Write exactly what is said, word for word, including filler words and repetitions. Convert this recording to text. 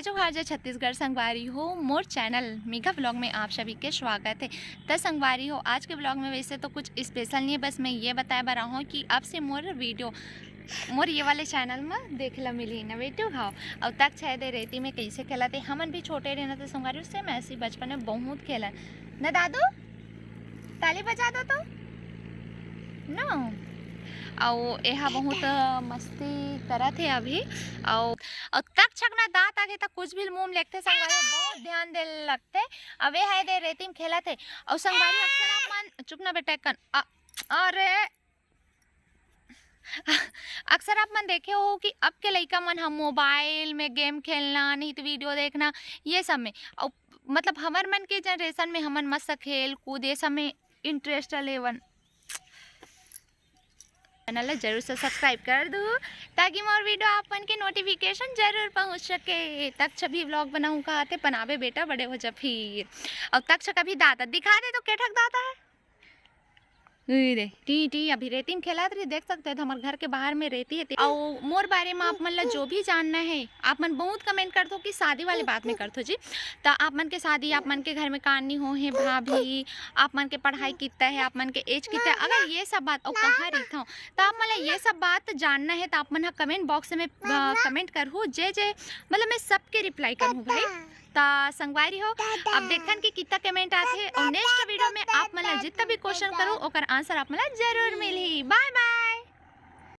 जोहार जय छत्तीसगढ़ संगवारी हो, मोर चैनल मेघा व्लॉग में आप सभी के स्वागत है। त संगवारी हो, आज के व्लॉग में वैसे तो कुछ स्पेशल नहीं है, बस मैं ये बताए बर आहूँ कि अब से मोर वीडियो मोर ये वाले चैनल में देखे ला मिली ना बेटू। हाँ, अउ तक छह दे रेती में कैसे खेलत हे, हमन भी छोटे रहना तो संगवारी हो सेम ऐसे ही बचपन में बहुत खेलन ना दादू। ताली बजा दो तो नो। अउ एहा बहुत मस्ती करत हे अभी। अउ अउ तक छकना दांत आगे तक कुछ भी मुंह में लेगथे संगवारी हो, बहुत ध्यान दे लगथे। अब ए है दे रेती में खेलत हे। अउ संगवारी हो, अक्सर आप मन चुप ना बेटा कन अ-, अरे अक्सर आप मन देखे हो कि अब के लइका मन ह मोबाइल में गेम खेलना, नहीं तो वीडियो देखना, ये सब में। अउ मतलब हमर मन के जनरेशन में हमन मस्त खेल कूद ये सब में इंटरेस्ट लेवन। चैनल ला जरूर से सब्सक्राइब कर दू, ताकि मोर वीडियो आप मन के नोटिफिकेशन जरूर पहुंच सके। तक छभी व्लॉग बनाऊं कहा थे, बनाबे बेटा, बड़े हो जा फिर। अउ तक छ कभी दांत दिखा दे तो के ठक दांत है। उई रे, टी टी अभी रेती में खेलत रही, देख सकते हो तो हमारे घर के बाहर में रेती है। अउ मोर बारे में आप मन ला जो भी जानना है, आप मन बहुत कमेंट करथो कि शादी वाले बात में करथो जी। त आप मन के शादी, आप मन के घर में कान नहीं हो है, भाभी, आप मन के पढ़ाई कितना है, आप मन के एज कितना है, अगर ये सब बात अउ कहाँ रहिथो, त आप मन ला ये सब बात जानना है, त आप मन ह कमेंट बॉक्स में अ, कमेंट करहू, जे जे मतलब मैं सबके रिप्लाई करहूँ भाई। त संगवारी हो, अब देखन कि कितना कमेंट आथे, और नेक्स्ट वीडियो में आप मन ला जितना भी क्वेश्चन करूँ, ओकर आंसर आप मन ला जरूर मिलही। बाय बाय।